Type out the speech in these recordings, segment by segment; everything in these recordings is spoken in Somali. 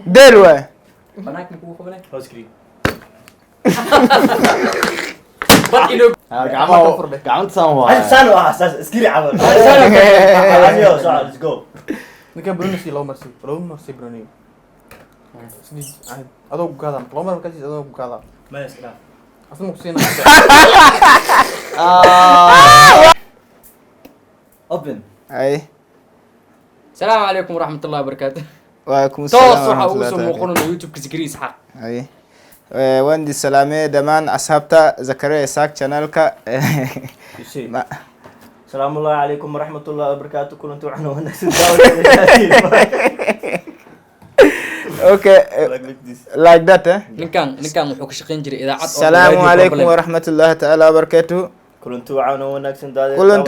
Deel waay. Banaanka kugu qabanay. Hoos geli. Bad inuu Gacmaha gacanta saan waay. Saan u ahaa, saas iskiri camal. Adiyo, soco, let's go. Ninkan bruni si loo marsi, loo marsi bruni sidii caadi adoo ku gaada loo mar markaas adoo ku gaada. Maya, iska dhaaf. Asna ku siinaa. Open. Ay. Asalaamu calaykum waraxmat ullahi wabarakaatu. Waakum toos salaam waxa ugu soo waraxmatullahi. muuqanaya YouTube-ka Zikri Isxaaq. Ay. Waan di salaamay dhammaan asxaabta Zakaria Isaaq channelka. You see. Asalaamu ullahi calaykum waraxmatullahi wabarakaatu. Kulanti waxaan wanaagsan daawadeen. Okay, Like this. Like that, eh? Ninkan wuxuu ka shaqayn jiray idaacad oo Salaamu radio calaykum problem. Waraxmatullahi taala wabarakatuh. Kulanti waxaan wanaagsan daawadeen.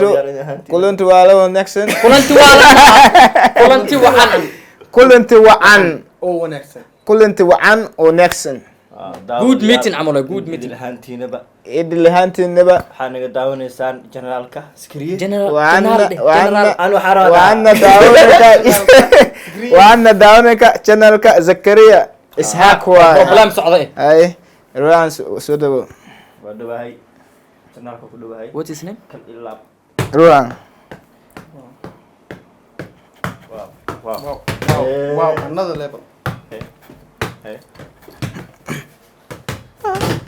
Kulanti waa la wanaagsan. Kulanti waa la kulanti waxaan. Kulanti wacan. Oo wanaagsan. Kulanti wacan oo wanaagsan. Good meeting camal waa, good meeting. Lahaantiinaba. Idil ahaantiinaba. Waxaa naga daawanaysaan generaalka Skriye. General. Waana general dheh, general. waana Aan waxaa rabaa waana daawanayka, waana daawanayka channelka Zakaria Isxaaq waay. Problem socda eh. Ay, ruuxan soo dhawo. Waa dhawahay, generaalka ku dhawahay. What is name? Kal ilaab. Ruuxan. Wow, wow. Wow, wow, wow, another level. Hey.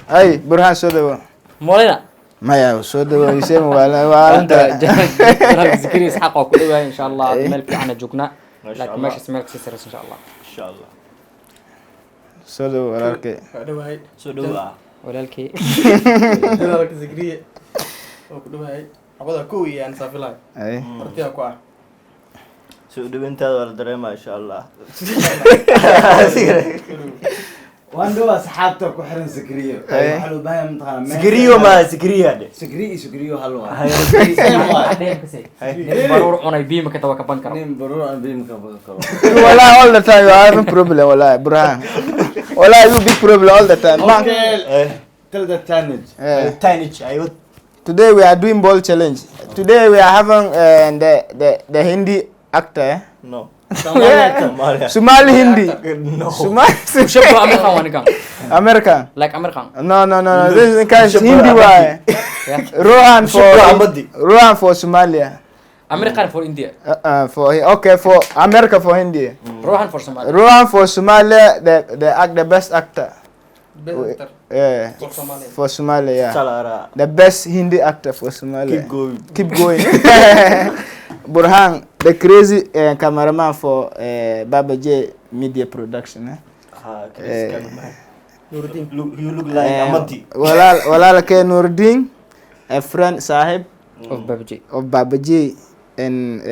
Ay, Burhaan, soo dhawo. Molina. Maya, soo dhawo isee waa waa. General Zikri Isxaaq waa ku dhawahay, insha Allah meel fiican joognaa. Masha laakiin Allah. Meeshaas meel kasii sareysa, insha Allah. Insha Allah. Soo dhawo, walaalkay. Waa dhawahay. Soo dhawo ah. Walaalkay. Generaalka Zikriye oo ku dhawahay abada kow iyo aan saafilahay. Ay. Martiyaa ku ah. Soo dhaweyntaada waa la dareemaa, insha Allah. Waan dhawaa saxaabta ku xiran Zakariyo. Eh. Waxaa loo baahan yahay mataqaanaa Zikriyo ma Zikriya dhe. Zakariyo iyo Zakariyo hal waa. Nin baruur cunay biima ka daba kaban karo. Nin baruur aan biim ka badan karo. Wallahi, all the time you are having problem, wallahi, Burhan. Wallahi, you big problem all the time. Bang. Okay. Tell the challenge. Eh. Teenage ayo. Today we are doing ball challenge. Today we are having the Hindi actor, eh? No. Somalia. Somalia. Somali Hindi. No. Somali. Mushabba American waa ninkan. America. Like American. No. This is guys Hindi why. Yeah. Rohan for Mushabba Ahmadi. Rohan for Somalia. American for India. For okay, for America, for India. Rohan for Somalia. Rohan for Somalia, the act the best actor. Best actor. Yeah. For Somalia. For Somalia, yeah. Salara. The best Hindi actor for Somalia. Keep going. Keep going. Burhan, the crazy cameraman for Baba J Media Production. Eh? Ah, Chris Eh. cameraman. Nuruddin. Look, you look like Amadi. Walaal walaalkay Nuruddin, a friend sahib of Babaji. Of Baba J and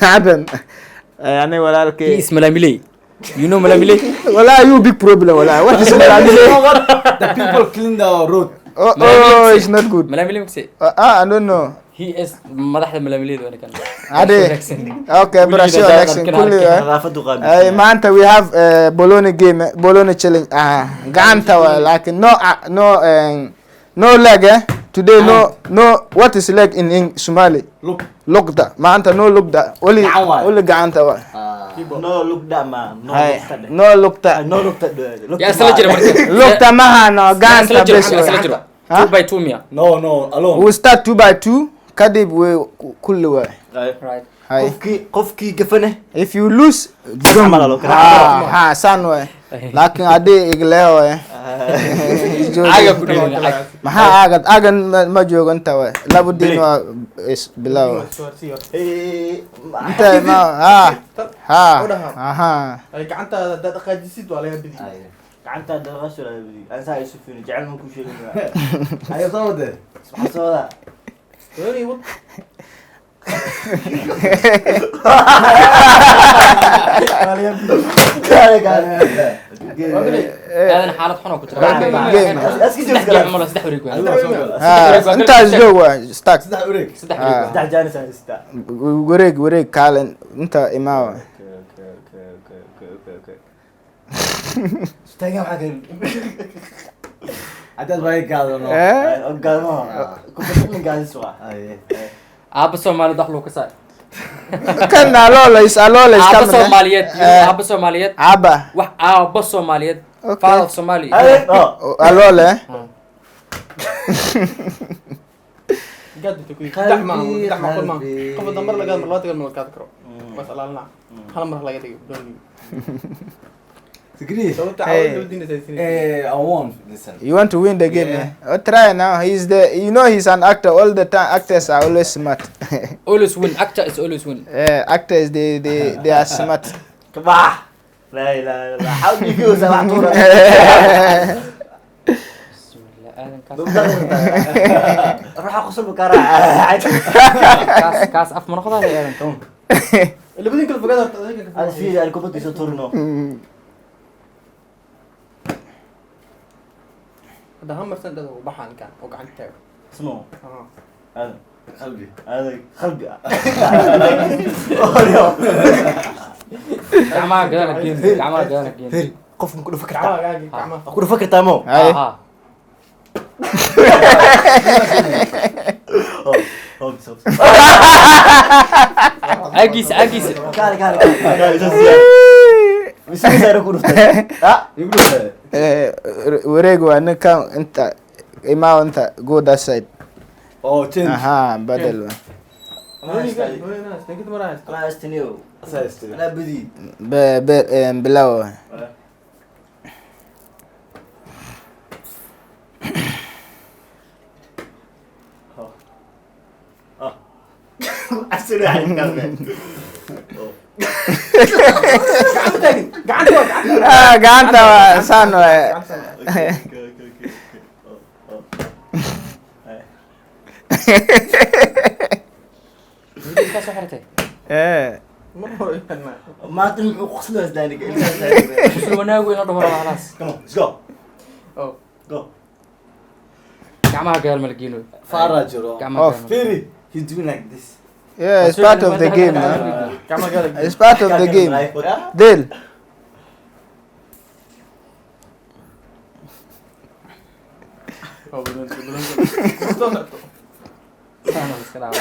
Adan. Ani walaalkay. He is Malamile. You know Malamile? Wallah, you big problem. Wallah, what is Malamile? The people clean the road. Oh, it's not good. Malamile makse. Ah, I don't know. He is madaxda Malamileyda waa ninkan. Ade. Okay, Brazil election. Kulli. Eh. Nadaafadu Ay, qaabilsan. Maanta we have Bologna game, eh, Bologna challenge. Ah, gacanta waa, laakiin no, no, no leg, eh? Today no, no, what is leg in Somali? Look. Lugda. Maanta no lugda. Only, Gacan waay. Only gacanta waa. Ah. No lugda ma. No Hay, lugta dhe. no lugta. No lugta dhe. Lugta Yaa isla jira marka. Lugta maha no, Yaa gacanta isla jiro, bes isla waay. jiro. Huh? 2 by 2 miya. No, alone. We start two by two, kadib we kulli waay. Right. Hay. Qofkii gafane. If you lose, Camal loo kala. ha, ha, saan waay. Laakiin haddii igleeyo waay. Caaga ku dheelin caag. Maxaa aagad aagan ma joogo inta waay labo diin waa is bilow inta ma ha ha aha. Ay, gacantaada haddaad dhaqaajisid waa laga bidi. Gacanta dhaqasho la bidi. Aan saa isu fiirin jecel ma ku sheegin. Ayo soo wade. Maxaa soo wadaa? Weli wad. Kaale kaale. Aadan xaalad xun oo ku jira. Game. Aski Saddex joog game camal oo saddex wareeg waay. Ha, intaas joog waay, start. Saddex wareeg. Saddex wareeg waay. Saddex jaanis aan haystaa. Wareeg wareeg kaalen inta imaa waay. Okay. Istaaga waxaa kan. Haddaad baa gaadano. Eh? Gaalmo. Kubadda gaadis waa. Aye. Aabba Soomaalida wax lagu kasaay. Kan Alola is Alola is Aabba coming, eh? Soomaaliyeed. Eh, Aabba Soomaaliyeed. Abba. Wax aabba Soomaaliyeed. Okay. Father of Somali. Hey, oh. Oh, Alola, eh? Gaad inta ku saddex maaha, saddex macquul maaha. Qof haddaan mar la gaad, mar labaad gaad, mar la gaadi karo. Bas alaalina. Hal mar laga dhigo banooniga. Zakariya. Sababta Hey. cawada loo diinaysaa isniin. Eh, I won this one. You want to win the game, Yeah. eh? Oh, try now. He's the, you know, he's an actor. All the time, actors are always smart. Always win. Actor is always win. Actors, they are smart. Kabax. Laa ilaaha illa Allah. How do you feel sabax tuura? Bismillah. Aadan kaas. Ruuxa qosol buu kaa raacay. Kaas af ma noqdaa aadan toon. Labadiin kala fogaada horta, adinka kala Hada fogaada. fiiri, aan kubadda iso tuurno. Hadda hal mar san dhado u baxaan kan oo gacanta taago. Ismo. Ah. Aadan. Qalbi. Aadan, qalbi ah. Olyo. Gacmaha gadaal ha geeni. Gacmaha gadaal ha geeni. Fiiri, qof ma ku dhufa kartaa? Gacmaha gacmaha gacmaha. Ma ku dhufa kartaa mo? Aye. Ha. Oh, oh, so. Aagiisa aagiisa. Kaale, kaale, kaale. Iso siyaa. Mise sare ku dhuftay. Ah, Igu dhuftay. Eh, wareeg waa ninkan inta imaa inta go that side. Oh, change. Aha, badal waa. Banooniga, banooniga, isniinka mar haysto. anaa istiniyo. Asaa istiri. Anaa badi. Be be bilaw waa. Asina ay kalbe. Oh. Gacanta taagin. Gacanta waa gacanta. Ah, gacanta waa saan waa. Okay, okay, okay, okay. Oh, oh. Ay. Intaas soo xiratay. Eh. Mar hore imaan maayo. Maanta muxuu qoslaysaa daaniga? Usul wanaagu in la dhaho rabaa khalaas. Come on, let's go. Oh. Go. Gacmaha gadaal ma la geeno. Fara jiro. Gacmaha Off. gadaal ma- Firi, he's doing like this. Yeah, it's part of the game, man. Gacmaha gadaal. It's part of the game. Deal. Oh, banooniga, banooniga. Soo socto. Saan oo iska dhaca.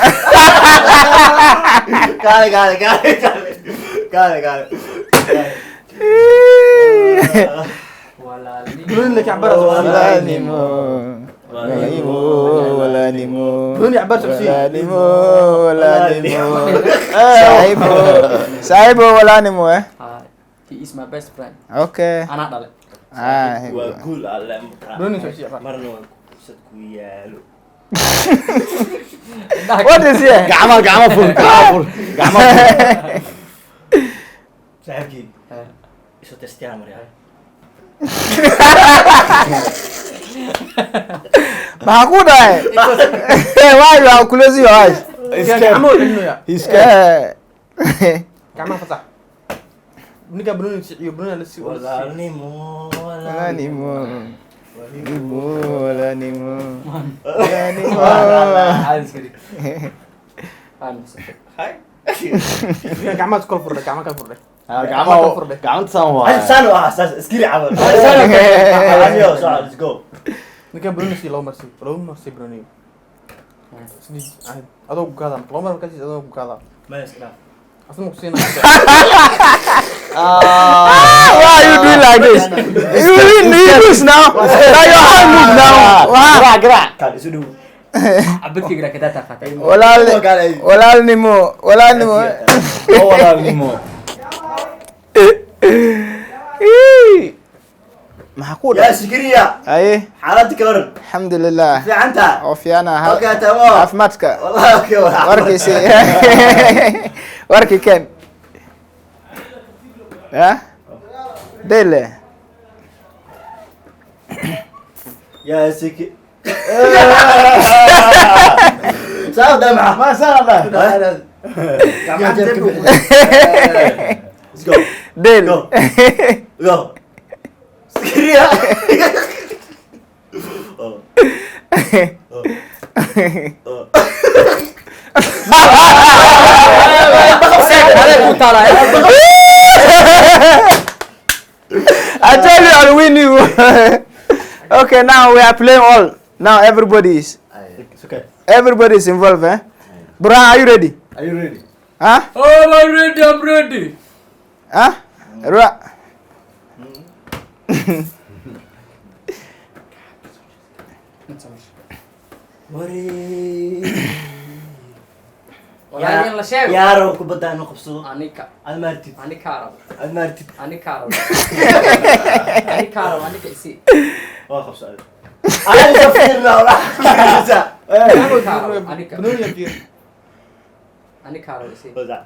Kaale, kaale, kaale, kaale. Kaale, kaale. Walaalnimo. Banooni la kacbara socodsiin. Walaalnimo. Walaalnimo, walaalnimo. Banooni cabaar socodsiin. Walaalnimo, walaalnimo. Saaxiibo. Saaxiibo walaalnimo, eh? Ha, he is my best friend. Okay. Anaa dhalay. Ah, Waa guul alle markaa. Banooni socodsiin cabaar. Marna waa sad ku yaalo. Indhaha What is here? Gacmaha, gacmaha fur, gacmaha fur, gacmaha fur. Saaxiibkii Eh. iso testiyaan maryaa. Maxaa ku dhacay? Why you are closing your eyes? He's Gacmaha scared. celinayaa. He's scared. Eh. Gacmaha fasax. Ninka banooni siciyo, banooni la sii- la sii. Walaalnimo, Walaalnimo. walaalnimo. Walaalnimo. Walaalnimo. Caadi iska dhig. Aan naqsatay. Ninka gacmaha iskala furdhay, gacmaha kala furdhay. Ah, gacmaha, gacanta saan Hal waaye. saan oo ah, saas iskiri camal. Adiyo, soco, let's go. Ninka banooni sii laba mar sii, laba mar sii banooniga. Isniin, caadi. Adoo ku gaadaa, laba mar markaa sii adoo ku gaadaa. Ma iska dhaaf. Asna ma ku siinaya. Why are you doing like this? You win, you lose now. Now your hand move now. Wah. Garaac, garaac. Kaale, isu dhow. Cabadkayga kadaa qaatay. Walaal, walaalnimo, walaalnimo. Oo walaalnimo. Ii. Maxaa ku Yaa dhacay? Sikiriya, Aye, xaaladda ka waran. alxamdulilah. Fiican tahay? Oo fiicana. Okay, tamam. Caafimaadka. Wallahi, okay, waa. Warkiisi. Warkii keen. Ya? Dele. Yaa Siki. Saaf damaca. Ma saan ah. Gacmaha jeebka bixi. Let's go. Del. Go. Go. Sikiriya. Oh. Oh. Oh. Adeeg ku taalaa. I tell you, I'll win you. Okay, now we are playing all. Now everybody is It's okay. everybody is involved, eh? Burhan, are you ready? Are you ready? Huh? Oh, I'm ready, I'm ready. Huh? Ra. Waree. Walaahi in la sheego. Yaa rabo kubadda inuu qabsado. Anika. Aad maartid. Anika rabo. Aad maartid. Anika rabo. Anika rabo, anika isi. Waa qabsaday. Aniga fiirna walaa. Anika rabo, anika. Banooni fiir. Anika rabo isi. Wazac.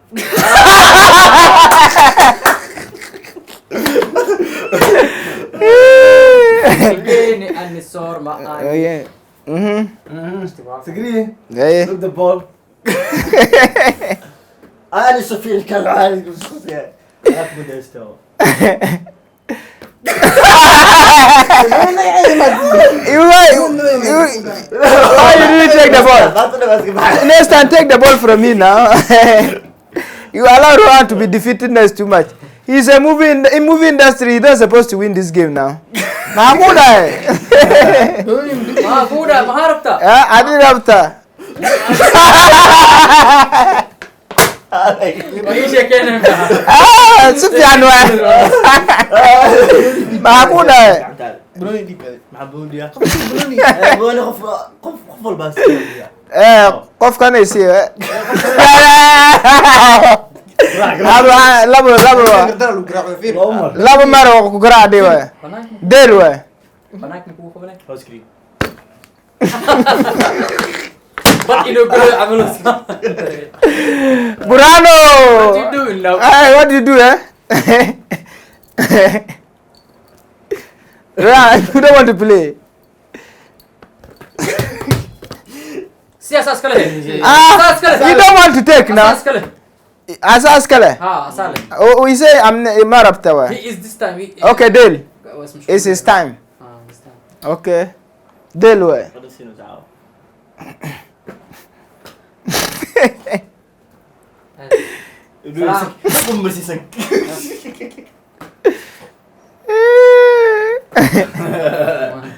Geni ani soor ma ani. Oh, yeah. Zakariya, Yeah. look the ball. Ani safiir kan caadi ku soo. Aad kubadda haysto. You why why you didn't take the ball? Maanta dhan waa iska baxay. Next time, take the ball from me now. You allow Rohan to be defeating us too much. He's a movie in movie industry. He's not supposed to win this game now. Mahmoud, eh? Ma buda, ma harabta. Eh, I didn't have to. Ma ii sheekeynaysaa? Ah, si fiican waay. Mahmoud, eh? Banooni dhiib aaday. Maxaa booniya? Banooni. Booni qof qof qof walba iska. Eh, qofkan ay sii. Labo labo Gardara lagu garaaco fiir. Laba mar. Labo mar oo ku garaacday waay. Banaanka Deel waay. banaanka kugu qabanay. Hoos kiri. Bad inuu galo camalo. Burano. What you doing now? Hey, what do you do, eh? Right, you don't want to play. Siyaas kale. Ah, Asaas kale. you don't want to take now. Asaas kale. Asas kale. Ha, asaale. Oh, we say I'm marabta waay. He is this time. He, Okay, deal. Was mashquul. It's his time. Ah, his time. Okay. Deal waay. Qada siino saaco. Salaam. Ku marsiisan.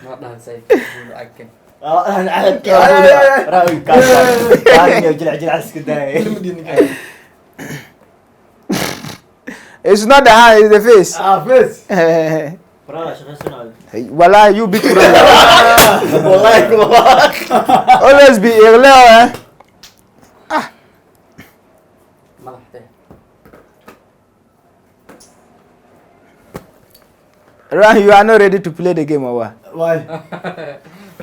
Ma dhahan say. Akin. Aan caadka. Raawi ka. Raawi jilc jilc iska daay. It's not the hand, it's the face. Ah, face. Brada shaqaysanaayo. Wallah, you big problem. Wallahi kuma. Always be early, eh? Madaxde. Ran, you are not ready to play the game or what? Why?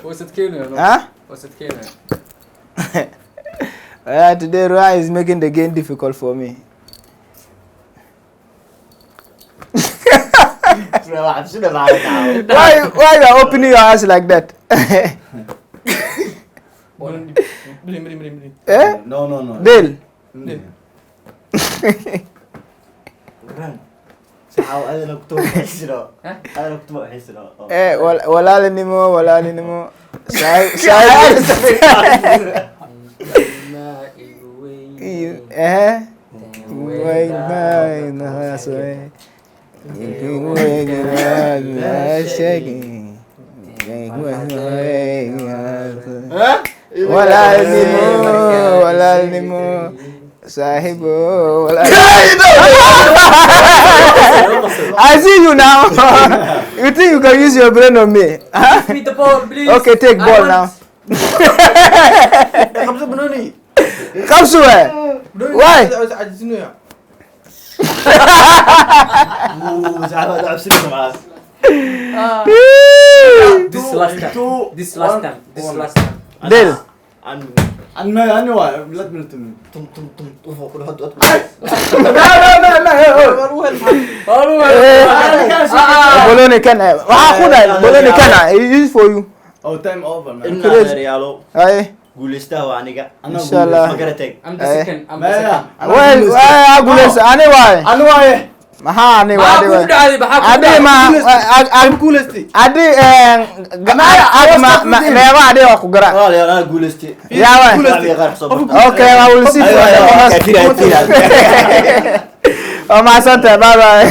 Wasad keenayo. Huh? Wasad keenayo. Today Rohan is making the game difficult for me. Why you are opening your eyes like that? Banooni dhiib. Banooni, banooni, banooni. Eh? No, no, no. Deal. Deal. Saxaaw adana ku too xisno. Huh? Adana ku too xisno. Eh, walaalinimo, walaalinimo. Sahib, sahib. Ma igu weyn. Eh? Weyn Walaalnimo, walaalnimo, saaxiibo, I see you now. You think you can use your brain on me? Huh? Give me the ball, please. Okay, take I ball want- now. Qabso banooni. Qabso waay. Banooni. Why? Cajisinayaa. Saxaaw ada cabsinaysa maxaa? This last time. Two, This last one, time. This one. last time. Deal. An An ma ani waay. Let me to me. tum tum tum ufo ku dhaw No, no, no, no. Eh, Bologna kan waxaa ku dhahay Bologna kan it is for you. Oh, time over, man. Inna reyaalo Ay, guuleystaha waa aniga. Anaa Insha Allah. Ma garatay. I'm the second. I'm the Maya. second. well, waa guuleysa ani waay. Ani waaye. Maxaa ani waay? Maxaa kugu dhacday? Maxaa kugu Adi dhacday? ma Guulaystay. adi meeqa adi waa ku garaa. Walaalayaal anaa guuleystay. Yaa waay. Guuleystay. Qaar soo baxay. Okay, I will see you. Aywa, aywa, Waa mahadsantahay. Bye bye.